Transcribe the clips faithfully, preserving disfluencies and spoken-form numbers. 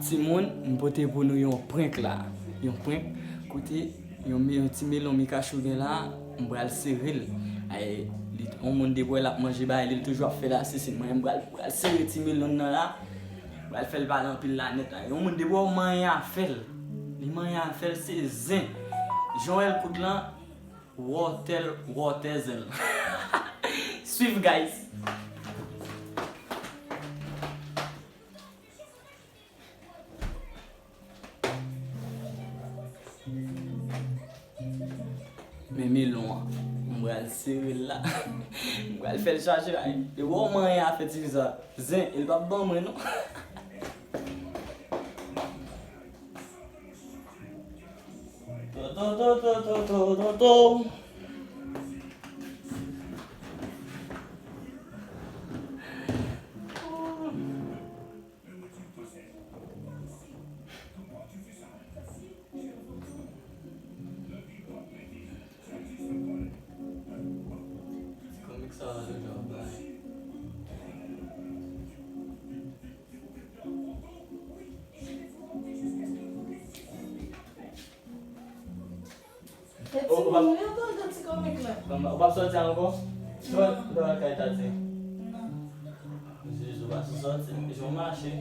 Timoun, m pote pou nou yon prank la. Yon prank kote yon, me- yon ti melon Mikachu gen la, m pral sere l. Ay, li, yon moun depi w wè l ap manje bagay li, li toujou ap fè lasesine. Mwen, m pral, pral sere ti melon nan la. M pral fè l pale anpil la nèt la. Yon moun depi w wè manyen a fè l. Li manyen a fè l, se zen. Jan w wè l kout lan, wòtè l, wòtè zen l. Swiv, guys. Men melon an, m pral sere l la. M pral fè l chaje la. E wè manyen a fè ti fi sa. Zen, e l p ap ban mwen non. To, to, to, to, to, to, to, to. Ou p ap sòti ankò? Non. Ou pa kay tati? Non. Zuzu pa sou sòti, jan w mache.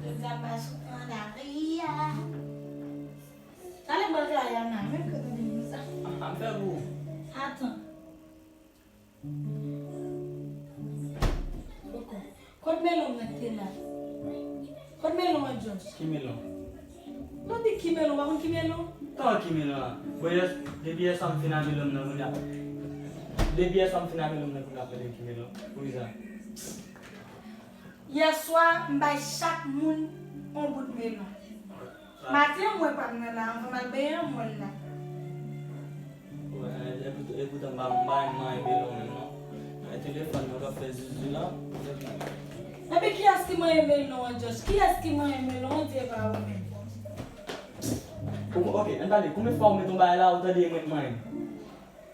Jodi a m pa sou an lari a. Talè m pral travay a nan menm kote m vin sa. A m fè pou ou. Atan. Kot melon mwen te la? Kot melon an, Josh? Ki melon? Non, di ki melon, w pa konn ki melon? Kòman ki melon an? Bon, yè, depi yè swa m fin a melon nan kounye a. Depi yè swa m fin a melon nan kounye a, ap mande m ki melon. Poukisa? Yè swa, m bay chak moun yon bout melon. Maten an, m wè pa m nan la, anvan m al benyen an, m wè l la. Wè, e, e, epoutan m pa, m pa menm manyen melon menm non. E telefòn nan k ap fè zuzu la. Epi kiyès ki manyen melon an, Josh? Kiyès ki manyen melon an, di e pa ou menm? Ou, ok, ann pale, konbyen fwa ou met yon bagay la, ou tande e mwen k manyen?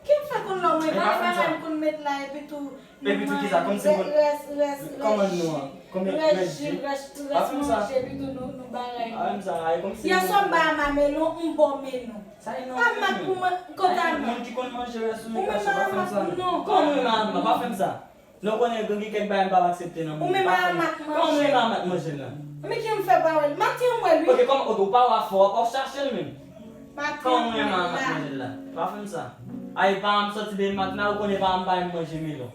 Ki m fè konn lò mwen, e pa fè m sa. Bagay m konn met la, epi tou, epi tou kisa, kòmsi m konn, rès, rès, kòmann nou an, konbyen rès ji, rès, rès manje, epi tou nou, nou bagay. Pa fè m sa, e kòmsi yè swa m bay Ama melon, m ba w melon. Sa e nan ou menm. Ama pou mwen, kote Ama? Moun ki konn manje rès ou, Mikachu, pa fè m sa. Non. Kòman ou renmen Ama? Pa fè m sa. Non, konnen gen kèk bagay m p ap aksepte nan moun. Ou menm Ama k manje. Kòman ou renmen Ama k manje l lan? Men ki m fè pa wè l? Maten an m wè l wi. Ok, kòman, ok, ou pa wè afè w, w ap chache l menm. Maten an m wè l la. Kòman ou renmen Ama k manje l la? Pa fè m sa. Ay, pa m sòti depi maten an, ou konnen pa m pa renmen manje melon.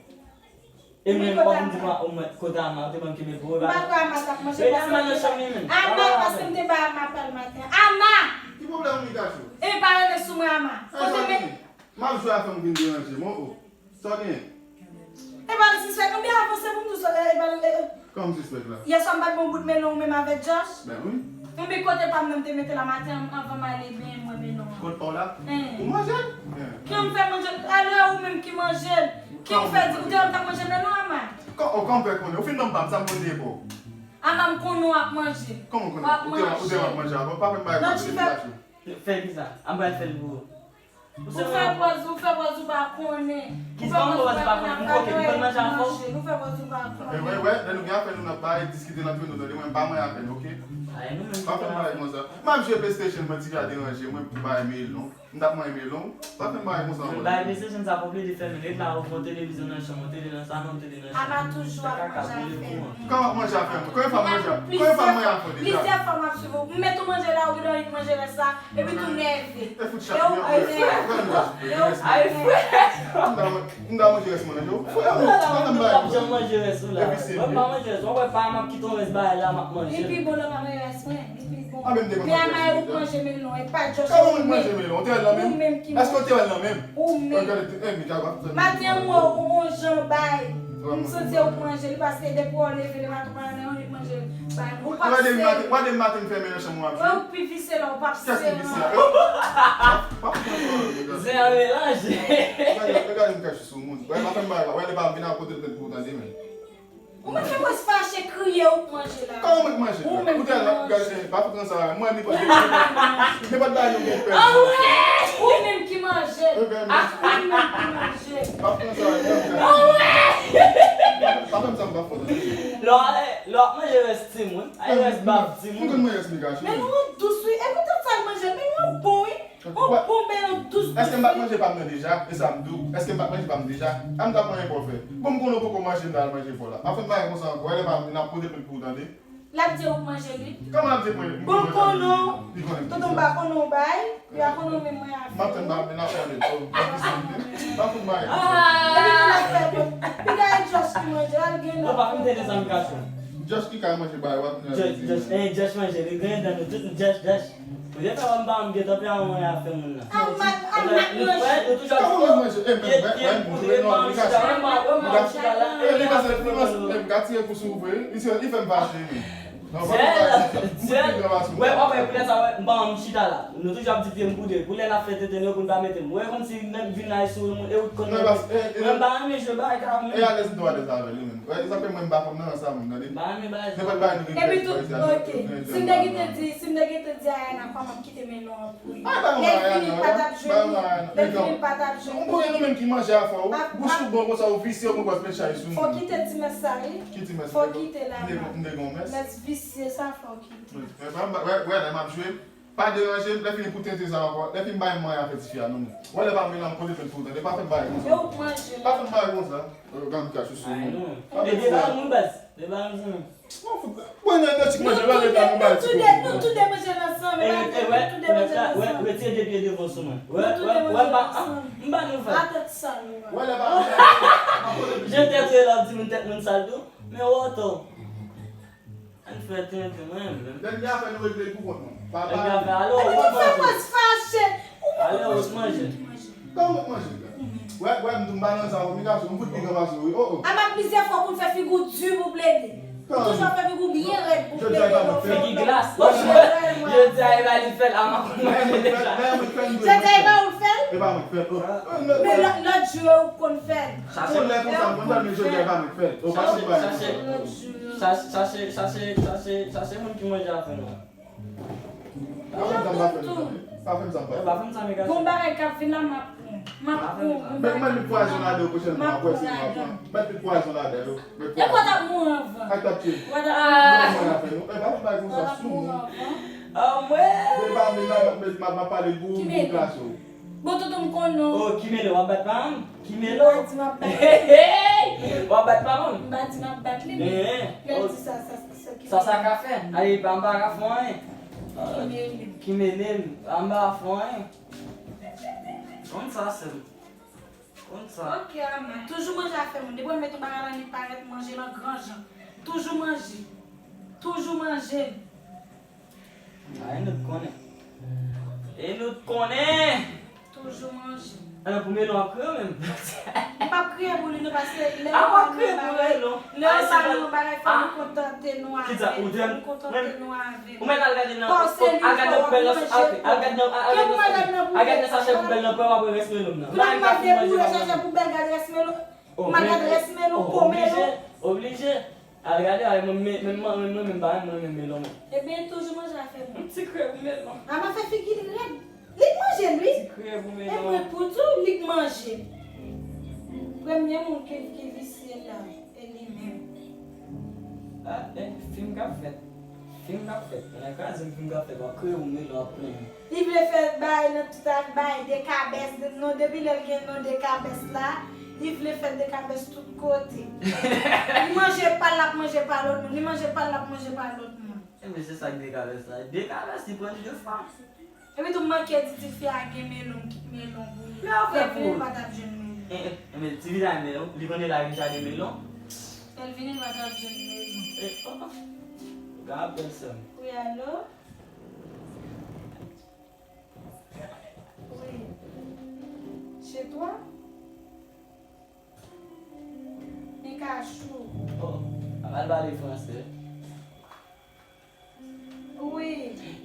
E mwen, ou pa konn di mwen, o mwen, kote Ama, ou te ban m kenbe pou ou, e pa. M pa kwè Ama t ap manje. Rete Ama nan chanm li menm. Ama, paske m te bay Ama pa l maten an. Ama! Ki pwoblèm ou, Mikachu? E pa rele sou mwen, Ama. Kote men. M ap jwe avè w, m vin deranje m, o, o. Sa w genyen? E pa l sispèk, anben avanse pou m di w sa, e pa l, e. Kòman m sispèk la? Yè swa m pa t ba w bout melon ou menm avèk Josh? Ben wi. Anben kote pa m nan m te mete la maten an, anvan m ale benyen m wè melon an. Kot pa w la? Ou manje l? Kòman m fè manje l? Alò ou menm ki manje l. Ki ou fè di ou te wè m t ap manje melon an, Ama? Kò, o, kòman m fè konnen? Ou fin ban m pa m, sa m pote pou ou. Ama m konnen w ap manje. Kòman w konnen? Ou te wè, ou te wè m ap manje avan? Pa fè m bagay konsa, Mikachu. Fè kisa? An pral fè l pou ou. Ou fè pòz, ou fè pòz ou pa konnen. Kisa m fè pòz pa konnen? M koke, m konn manje avè w. Ou fè pòz ou pa konnen. E wè, wè, lè nou gen afè nou, n ap bay, diskite nan timoun nou, tande mwen, m pa manyen avè nou, oke? Pa fè m bagay konsa. M ap jwe PlayStation, mwen ti fi a deranje mwen, m bay melon. M t ap manyen melon. Pa fè m bagay konsa ankò. Bay PlayStation sa pou plede fèmen. Ret la, ou fè yon televizyon nan chanm, yon tele nan salon, yon tele nan chanm. Ama toujou ap manje afè moun. Kòman manje afè moun? Konbyen fwa m manje? Konbyen fwa m manje afè w deja? Plizyè fwa m ap swiv ou. M mèt ou manje la, ou gentan annik manje rès la, epi tou nève. E fout chat. E ou nève. E ou nève. M ta manje rès mwen nan yo. Frè m, pa fè m bagay konsa. Mwen pa manje rès ou la. Mwen pa manje rès. Ou wè pa m ap kite yon rès bagay la, m ap manje. Li pi bon lè w pa manje rès mwen. Li pi bon. Men Ama e ou k manje melon, e pa Josh. Kòman mwen k manje melon? Ou te wè l nan men m? Ou menm ki manje. Èske ou te wè l nan men m? Ou menm. Maten an, mwen, ou, ou jan bay. M santi ou k manje li, paske depi w leve le maten, ou pa nan yon li manje bay. Ou pa sere. Wè depi maten, wè depi maten m fèmen nan chanm ou ap jwe. Wè ou pi visye la, ou p ap sere. Kiyès ki visye? Zen an melanje. Gade, gade m kach sou moun. Wè, pa fè m bagay la. Wè, depi m vin a kote l pou w tande, men. Ou mèt fè pwès fache, kriye, ou k manje la. Kòman mwen k manje la? Ou menm ki manje. Ou te al gade, pa fout nan sa, mwen, nenpòt, nenpòt bagay nou gen pè. Ou menm ki manje. Ou menm ki manje. Pa fout nan sa, pa fè m sa, m pa fout nan sa. Lè w ale, lè W ap manje rès timoun. Ay, rès bab timoun. M konn manje rès Mikachu. Men nou dous, wi. Epi tout sa l manje, men nou bon, wi. Ou bon, men nou dous, dous, wi. Èske m pa t manje pa m nan deja? E sa m di w. Èske m pa t manje pa m deja? A m t ap manje pa w fè. Bon, m konnen w poko manje, m t al manje pa w la. Pa fè m bagay konsa ankò. Wè lè pa m vin ap pote plent pou w tande. L ap di ou k manje li. Kòman l ap di mwen? Bon, konnen w. Li konnen m. Tonton m pa konnen w bay. Li pa konnen w menm mwen avè w. M ap tann ba men ap pale. Oh, pa fout mwen. Pa fout mwen. Epi tou l ap fè bon. Piga e Josh ki manje, al gen nan. Non, pa fin tande sa m ka fè. Josh ki ka manje bay, w ap nan Josh, Josh, eh, Josh manje, li gen dan nou tout, Josh, Josh. Ou te fè wè m pa m gen tanperaman mwen avè moun nan. Al mat, al mat manje. Nou toujou ap di, oh, pye, pye poudre, m pa m chita, wè m pa m chita la. E li panse, li panse, m ka tire kou sou ou vre. Li fè m fache, wi. Sèl, sèl, wè, wè, wè, poutèt sa, wè, m pa ann chita la. Nou toujou ap di pye m poudre. Pou lè n ap fè tenten yo, pou n pa mete m. Wè, kòmsi nèg vin la sou moun, e ou t konn mete. Mwen, m pa renmen jwe bagay sa, mwen. E alèz, m tou alèz avè li, menm. Wè, sa fè mwen, m pa konn nan sa, moun, tande. M pa renmen bagay sa. Nenpòt bagay nou gen. Epi tou, ok. Si m te gentan di, si m te gentan di Ayana kòman m kite melon an pou li. Lè l vini, l pa t ap jwenn li. Lè l vini, l pa t ap jwenn li. Ou konnen nou menm ki manje afè w. Bouch ou bon konsa, ou visye, ou pran pèt chay sou moun. Fò kite ti mès sa, wi. Ki ti mès? Fò kite la. M te gon mès. Mès visye sa, fò kite. Wè, wè, wè, lè m ap jwe, pa deranje m, lè fini pou tenten sa ankò. Lè fini bay mwen afè tifi a, non, non. Wè, lè pa vin la, m pote plent pou ou, tande, pa fè m bagay konsa. Yo, manje. Pa fè m bagay konsa. Yo, gade m ka sou sou moun. Ay, non. E devan moun, baz. Devan moun. Mwen fout. Mwen nan, nan ti manje, pa leta nou bay ti kote. Nou tou de manje nan san, nou tou de manje nan san. Retire de pye devan sou mwen. Wè, wè, wè, m pa, m pa nou fè. Wè, lè pa. Je tèt ou e la, di moun tèt moun sal tou. Men wè, to. Ann fè tenten, mwen menm. Dènye afè nou regle pou kont nou. Pa, pa. Dènye afè, alo, ou manje. Alo, ou manje. Kòman w manje la? Wè, wè, m tou m pa nan sa, w, Mikachu, m fout pi gran pase w, wi. Oh, oh. Ama plizyè fwa pou n fè figi w di pou plede. Ou toujou ap fè figi w byen rèd pou plede. Figi glas. Jodi a, e pa li k fè l, ama konn manje deja. Jodi a, e pa ou k fè l? E pa mwen k fè l, oh. Men lòt, lòt jou, ou konn fè l. Chache, chache, chache, chache, chache moun ki manje afè nou. Pa fè m sa, m pa fè l, tande. Pa fè m sa, m pa fè l. Pa fè m sa, Mikachu. Gon bagay k ap vin la, m ap pran. M ap pran. Mèt, mèt met pwazon ladan yo pwochènman, apre si m ap pran. Mèt met pwazon ladan yo. Mèt pwazon. E pa t ap mouri anvan. Ak t ap tiye. Mwen afè nou. E pa fè bagay konsa sou moun. Anmwey! Depi m vin la, m ap, m ap, m ap pale gwo, gwo plas yo. Bon, tonton, m konnen w. Oh, Kimelo, w ap bat pa m? Kimelo? M pa di m ap bat li. Hey, hey! W ap bat pa m? M pa di m ap bat li, men lè l di sa, sa, sa, sa, sa, sa, sa ka fè? Ale, pa m pa ka fè anyen. Kimele. Kimele, pa m pa ka fè anyen. Konn sa, sè m. Konn sa. Ok, Ama. Toujou manje afè moun. Depi w met yon bagay la, li parèt manje lan gran jan. Toujou manje. Toujou manje. A, e nou t konnen. E nou t konnen! Toujou manje. Alò, pou melon ap kriye menm. M p ap kriye pou li, non, paske lè yo pa nan bagay, lè yo pa nan bagay, fò nou kontante nou avè l. Fò nou kontante nou avè l. Ou mèt al gade nan, al gade poubèl nan, al gade nan, al gade nan sachè poubèl nan, pou w ap wè rès melon nan. Pou l ap mande pou rès sachè poubèl, gade rès melon. M al gade rès melon, po melon. Oblije, oblije. Al gade, al, mwen, mwen, mwen, mwen, mwen, mwen, mwen, mwen, mwen, mwen, mwen. Ebyen, toujou manje afè mwen. Yon ti krèb melon. Ama fè figi l rèd. Li k manje l, wi. Ti krèb melon. E mwen pou di w, li k manje l. Premye moun ki, ki visye la, e li menm. A, e, fim k ap fèt. Fim k ap fèt. Nan kraze m fim k ap fèt. W ap krèb melon, w ap plenyen. Li vle fè bay nan tout ak bay, dekabès, de, non, depi lè l gen non dekabès la, li vle fè dekabès tout kote. Li manje pa l, l ap manje pa lòt moun. Li manje pa l, l ap manje pa lòt moun. Ebyen, se sa k dekabès la. Dekabès, li pran de fwa. Epi tou, m manke di tifi a gen melon, m kit melon pou li. Lè l vini, l pa t ap jwenn melon. E, e, ebyen, tifi a gen melon, li konnen la deja gen melon. Lè l vini, l pa t ap jwenn melon. E, oh, oh. Gade bèl sè m. Wi, alo? Wi. Chez toi? Mikachu. Oh, a mal pale fransè. Wi.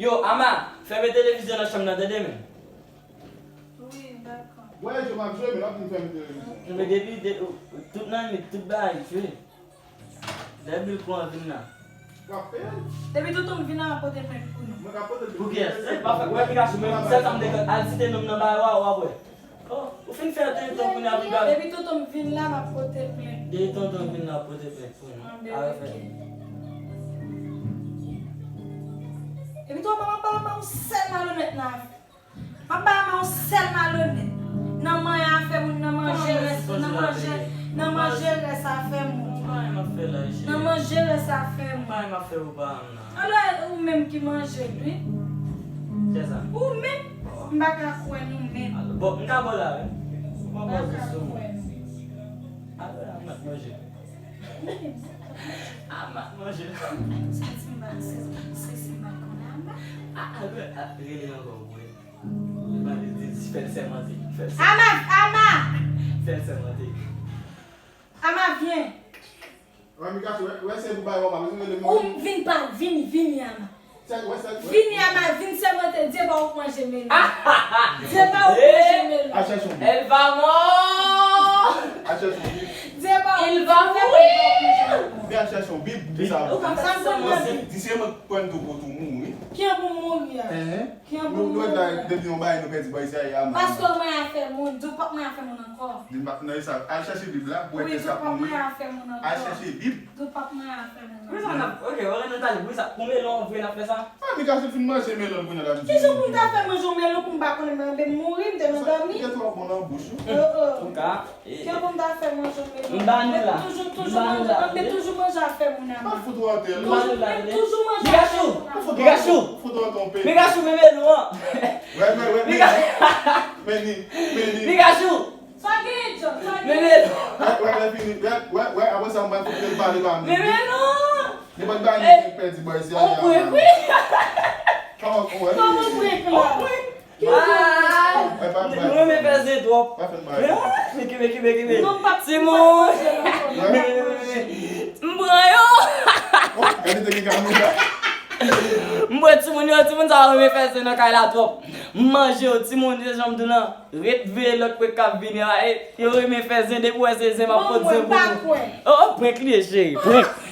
Yo, Ama, fèmen televizyon nan chanm nan, tande men. Wi, dakò. Wè, jwe m ap jwe, men l ap vin fèmen televizyon. Men depi, de, tout nan mit, tout bagay, jwe. Lè bil pran vin la. W ap peye l. Depi tonton m vin la, m ap pote plent pou nou. Mwen k ap pote l. Pou kiyès? Eh, pa fè, wè Pikachu, men sèl sa m te konn, al site non m nan bagay, w a, w ap wè. Oh, ou fin fè de tan kounye a, Pikachu. Depi tonton m vin la, m ap pote plent. Depi tonton m vin la, pote plent pou nou. Anben, ok. Epi tou, mwen pa, mwen pa yon sèl malonèt nan afè. M ap bay Ama yon sèl malonèt. Nan manyen afè moun, nan manje rès, nan manje, nan manje rès afè moun. Nan manje rès afè moun. Alò, ou menm ki manje l, wi. Ou menm, m pa ka kwè nou menm. Bon, m ka bo la, wi. M pa ka kwè nou. Alò, Ama manje. Ama manje. Se si m pa, se, se si m pa konnen Ama. Ah, ah, ah, rele ankò, wi. Li pa di, di, di, fè l sèmante, fè l sèmante. Ama, Ama! Fè l sèmante. Ama, vyen. Wè, Mikaso, wè, wè, se pou bay wè, pa bezwen rele mwen. Ou vin pa, vini, vini, Ama. Vini, Ama, vin sèmante, Dye pa ou k manje melon. Dye pa ou k manje melon. Al chèche yon Bib. Elle va mort. Al chèche yon Bib. Dye pa ou k manje melon. Vin al chèche yon Bib, di sa. Ou ka fè sèmante. Di se mwen k pran tou pou tou mouri. Ki an pou mouri a? Ki an pou mouri a? Nou, nou la, depi yon bagay, nou pèdi bòy, se a, Ama. Paske w manyen afè moun, di w p ap manyen afè moun ankò. Di m p ap nan sa. Al chèche Bib la, pou wè kisa pou mouri. Al chèche Bib. Di w p ap manyen afè moun ankò. Poukisa n ap, ok, ou renmen tande, poukisa pou melon vre n ap fè sa? Ah, Mikaso fin manje melon kounye a la, m di. Kijan pou m ta fè manje yon melon pou m pa konnen m anben m mouri, m te nan dòmi? Ou te twò bon nan bouch ou. Oh, oh. Kijan pou m ta fè manje yon melon? M ba nou la. Toujou, toujou manje, anben toujou manje afè moun Ama. Pa fout ou atè. Toujou, toujou manje afè moun Ama. Mikaso! Mikaso! Fout ou atè yon peyi. Mikaso, men melon an. Wè, wè, wè, men ni. Men ni, men ni. Mikaso! Sa gen, John? Sa gen? Men melon. Wè, wè, lè fini. Wè, wè, wè, apre sa, m pral fout pale pa m. Men melon. Nenpòt bagay nou pèdi bòy, se a. On prank, wi. Kòman, kòman? Kòman prank la? On prank. Ki prank? Ah! Nou renmen fè zen twòp. Pa fè m bagay. Men kenbe, kenbe, kenbe. Non, m p ap, timoun. M p ap manje l ankò. Men, men, men, men. M pran yo. Oh, gade te gen kamera. M pran timoun yo, timoun sa yo renmen fè zen nan kay la twòp. M manje yo, timoun, se jan m di w lan. Ret veye lòt prank k ap vini a, e, yo renmen fè zen, depi w wè se zen, m ap pot zen pou nou. Oh, oh, prank li ye, cheri, prank.